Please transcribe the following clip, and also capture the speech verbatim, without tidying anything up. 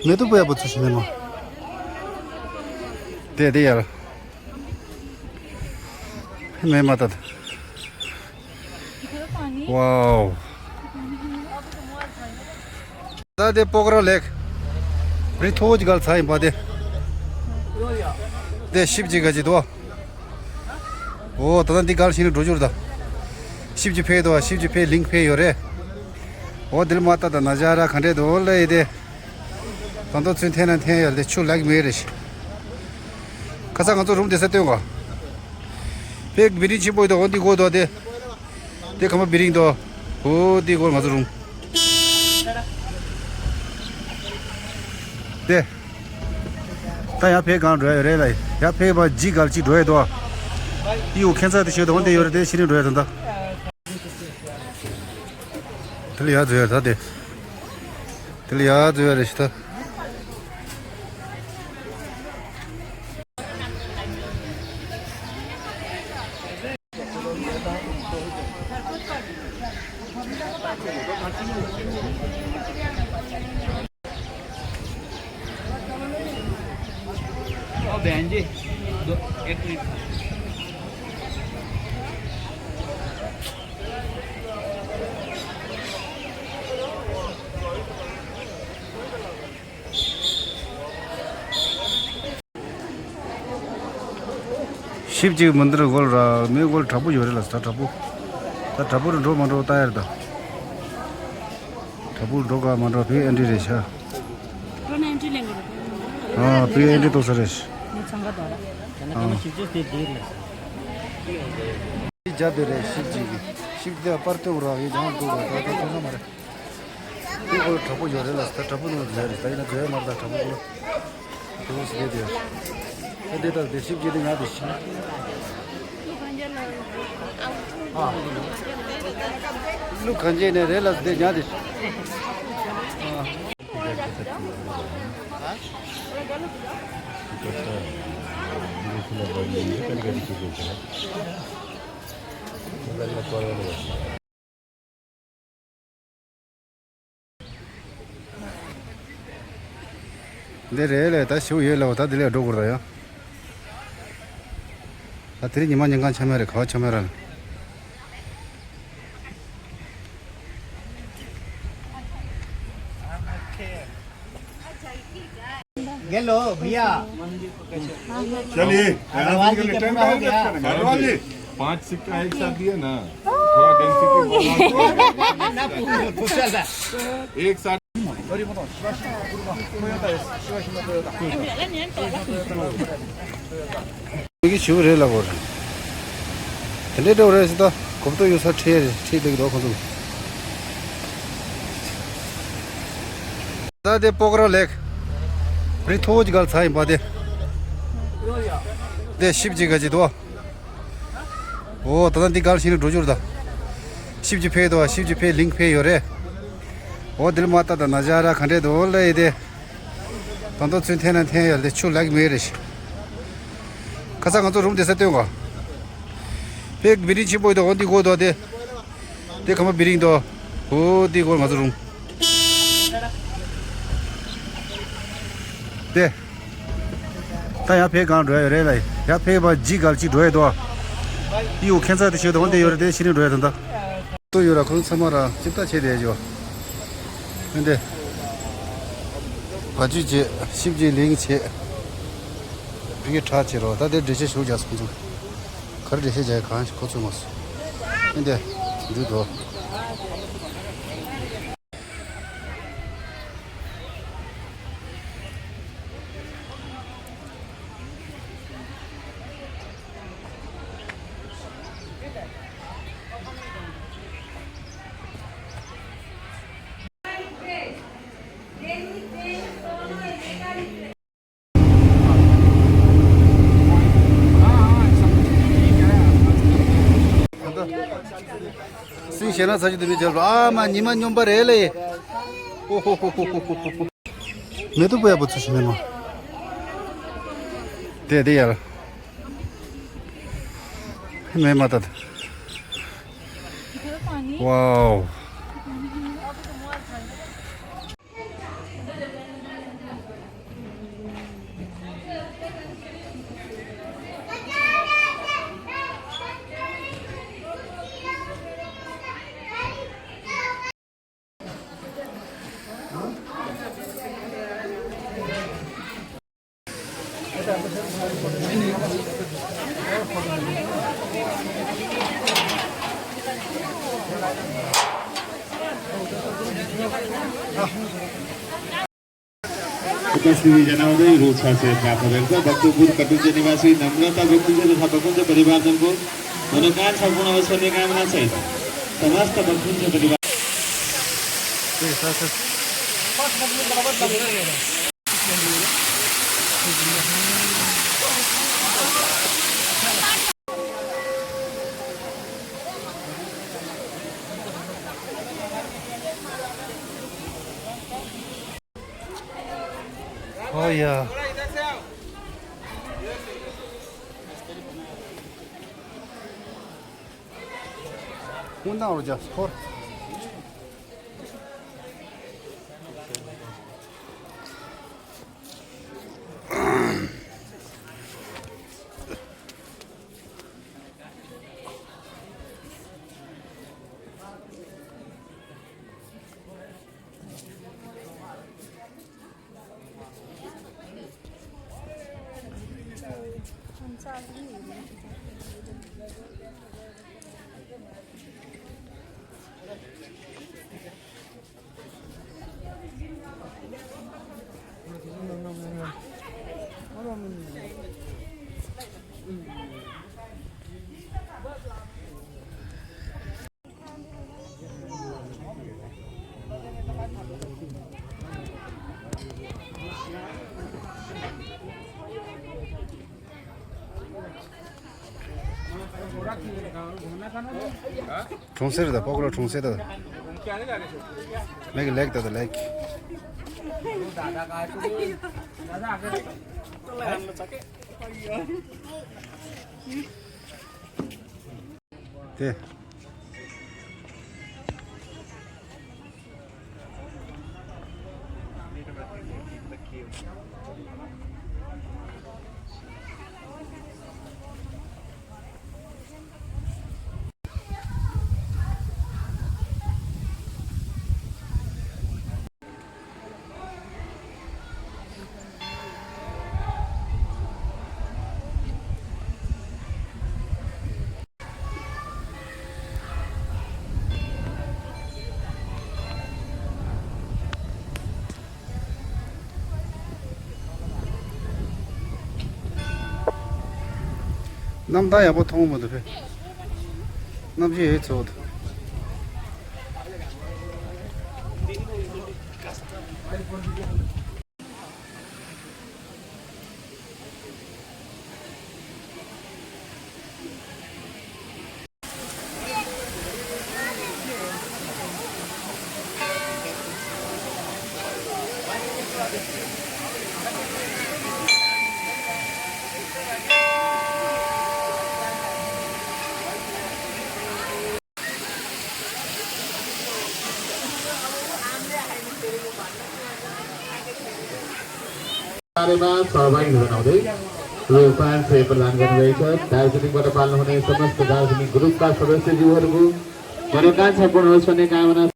མེ་ཏོག་པོ་ཡག་པོ་ཚུལ་ཞིག་མེད་མ། དེ་དེ་ཡར། མེད་མ་ད། ཝའོ། ད་དེ་པོ་ཀ་ར་ལེག་རི་མཐོ་བོ་ཅིག་ག་ལ་ཚ་ཡིན་པ་དེ། དེ་ཤིབ་ཅིག་ག་ཅིག་འདུག་ཨོ་ད་ལྟ་འདི་ག་ལ་ཤི་ནས་འགྲོ་རྒྱུར་ད། ཤིབ་ཅིག་ཕེ་འདུག་ཤིབ་ཅིག་ཕེ་ལིང་ཕེ་ཡོད་རེད། ཨོ་དེ་ལ་མ་ལྟ་ད་ན་ཇ་ར་ག་འདྲས་འདུག་ལ་ཡི་དེ། ད་དུང་ཚུན་ཐེན་ན་ཐེན་ཡོད་དེ་ཆུ་ལག་མེད་རེད་ཤི། ཁ་ས་ང་ཚོ་རུམ་དེ་ས་སྟོན་ག་ཕེ་བི་རིང་ཆེན་པོ་ཡོད་དོ་འོ་འདི་གོ་དོ་དེ། དེ་ཁ་མ་བི་རིང་དོ། འོ་འདི་གོ་ང་ཚོ་རུམ། དེ། ད་ཡར་ཕེ་གང་འགྲོ་ཡ་ཡོད་རེད་ལ་ཡར་ཕེ་བ་ཇི་གལ་ཅིག་འགྲོ་ཡ་དོ། ཨི་འོ་ཁྱེད་ཚ་དེ་ཤོད་དོ་འོ་འདི་ཡོད་རེད་དེ་ཤི་རིང་འགྲོ་ཡ་དོ་ད། དེ་ལ་ཡར་འཛུལ་ཡ་ད་དེ། དེ་ལ་ཡར་འཛུལ་ཡ་རེད་ཤི་ད། ओ बहन जी, दो, एक मिनट। ཤིབ་ཅིག་མི་འདིར་འགོལ་ར་མི་འགོལ་དྲག་པོ་ཡོད་རེད་ལ་ད་དྲག་པོ། ད་དྲག་པོ་རུ་འགྲོ་མ་འགྲོ་ལྟ་ཡར་ད། དྲག་པོ་འགྲོ་ག་མ་འགྲོ་བོད་ཨེན་ཊི་རེད་ཤག་འགྲོ་ན་ཨེན་ཊི་ལེན་དགོས་རེད། ཨ་བོད་ཨེན་ཊི་གཏོང་ས་རེད། ནི་ཚང་ག་དོ་ར། ད་ནི་ཀ་མ་ཤིབ་ཅིག་དེ་དེ་རེད། ཤིབ་རྒྱབ་པའི་རེད་ཤིབ་ཅིག་གི་ཤིབ་དེ་པར་སྟོན་ར་ཡི་ལྗང་དུ་ར་ད་ད་ཐོང་ས་མ་རེད། དེ་འགོལ་དྲག་པོ་ཡོད་རེད་ལ་ད་དྲག་པོ་ནང་ལ་རེད་ད་ཡིན་ན་རྫོས་མར་ད་དྲག་པོ་འགོལ། དེ་འོ་སི་ལེ་དེ། ད་དེ་ལྟར་དེ་ཤིབ་ཀྱི་དེ་ང་དེ་ཤི། ཨ། ལུ་གང་ཅེ་ནས་རེད་ལ་དེ་ཉ་དེ་ཤི། ཨ། འདི་རེད་ལས་ད་ཞུ་ཡོད་ལ་ད་འདི་ལས་འགྲོ་དགོས་ར་ཡ། ད་དེ་རིང་ཉི་མ་ཉིན་གང་ཆ་མེད་རེད་ག་བ་ཆ་མེད་ར། हेलो भैया। चलिए, अग्रवाल जी के पूरा हो गया। अग्रवाल जी, पांच सिक्का एक साथ दिए ना, थोड़ा डेंसिटी बढ़ा दो। ना, पूरा, पूरा चल रहा है। एक साथ। ཡི་གེ་ཞུ་རེད་ལ་གོ་རེད། དེ་འདྲའི་འགྲོ་རེད་ཟེར་ད་གོ་བསྡུར་ཡོད་ས་ཁྲིད་རེད་ཁྲིད་ལེགས་འགྲོ་ཁོ་ཚོ། ད་དེ་པོ་ཀ་ར་ལེགས་རི་མཐོ་བོ་ཅིག་ག་ལ་ཚ་ཡིན་པ་དེ། དེ་ཤིབ་ཅིག་ག་ཅིག་འདུག་ཨོ་ད་ལྟ་འདི་ག་ལ་ཤི་ནས་འགྲོ་རྒྱུར་ད། ཤིབ་ཅིག་ཕེ་འདུག་ཤིབ་ཅིག་ཕེ་ལིང་ཕེ་ཡོད་རེད། ཨོ་དེ་ལ་མ་ལྟ་ད་ན་ཇ་ར་ག་འདྲས་འདུག་ལ་ཡི་དེ། ད་དུང་ཚུན་ཐེན་ན་ཐེན་ཡོད་དེ་ཆུ་ལག་མེད་རེད་ཤི། ཁ་ས་ང་ཚོ་རུམ་དེ་ས་སྟོན་ག་ཕེ་བི་རིང་ཆེན་པོ་ཡོད་དོ་འོ་འདི་གོ་དོ་དེ། དེ་ཁ་མ་བི་རིང་དོ། འོ་འདི་གོ་ང་ཚོ་རུམ། དེ། ད་ཡར་ཕེ་གང་འགྲོ་ཡ་ཡོད་རེད་ལ་ཡར་ཕེ་བ་ཇི་གལ་ཅིག་འགྲོ་ཡ་དོ། ཨི་འོ་ཁྱེད་ཚ་དེ་ཤོད་དོ་འོ་འདི་ཡོད་རེད་དེ་ཤི་རིང་འགྲོ་ཡ་དོ་ད། ཏོ་ཡོད་ར་ཁོང་ཚང་མ་ར་ཅིབ་ལྟ་བྱེད་དེ་ཡོད། ཨེ་འདྲེ། བ་ཇུ་བྱེད་ཤིབ་ཀྱི་ལིང་བྱེད། བི་གི་ཁྲག་བྱེད་རོགས་ད་དེ་འགྲེལ་བཤད་ཞུ་རྒྱག་སོང་ཚུལ། ག་རེ་འགྲེལ་བཤད་རྒྱག་གང་ཞིག་ཁོ་ཚོས་མ་སོང་། ཨེ་འདྲེ། འདུག་དོ། སིང་ཞེ་ན་ཚ་ཅི་དུ་མི་འཇལ་རོ་ཨ་མ་ཉི་མ་སྙོམས་པ་རེད་ལེ། ཨོ་ཧོ་ཧོ་ཧོ། མེ་ཏོག་པོ་ཡག་པོ་ཚུལ་ཞིག་མེད་མ། དེ་དེ་ཡར། མེད་མ་ད། ཝའོ། उपस्थिति जनाउँदै रूप साक्षात्कार गरेको छ। भक्तपुर कटुञ्जे निवासी नम्रता भक्तपुञ्जे तथा भक्तपुञ्जे परिवारजनको मनोकांक्षा पूर्ण होस् भन्ने कामना सहित समस्त भक्तपुञ्जे परिवार Oh yeah. གྲོང་གསེབ་རེད་ད། སྤོག་ར་གྲོང་གསེབ་ད། ལེགས་ལེགས་ད་ད་ལེགས། དེ། གནམ་ཐང་ཡག་པོ་མཐོང་མི་འདུག་བས། གནམ་གཤིས་ཧེ་ཚོ་འདུག། कार्यमा सहभागी हुन आउँदै यो पाँच सय प्रदान गर्नुभएको छ। दार्जिलिङबाट पाल्नुहुने समस्त दार्जिलिङ ग्रुपका सदस्यज्यूहरूको मनोकांक्षा पूर्ण होस् भन्ने कामना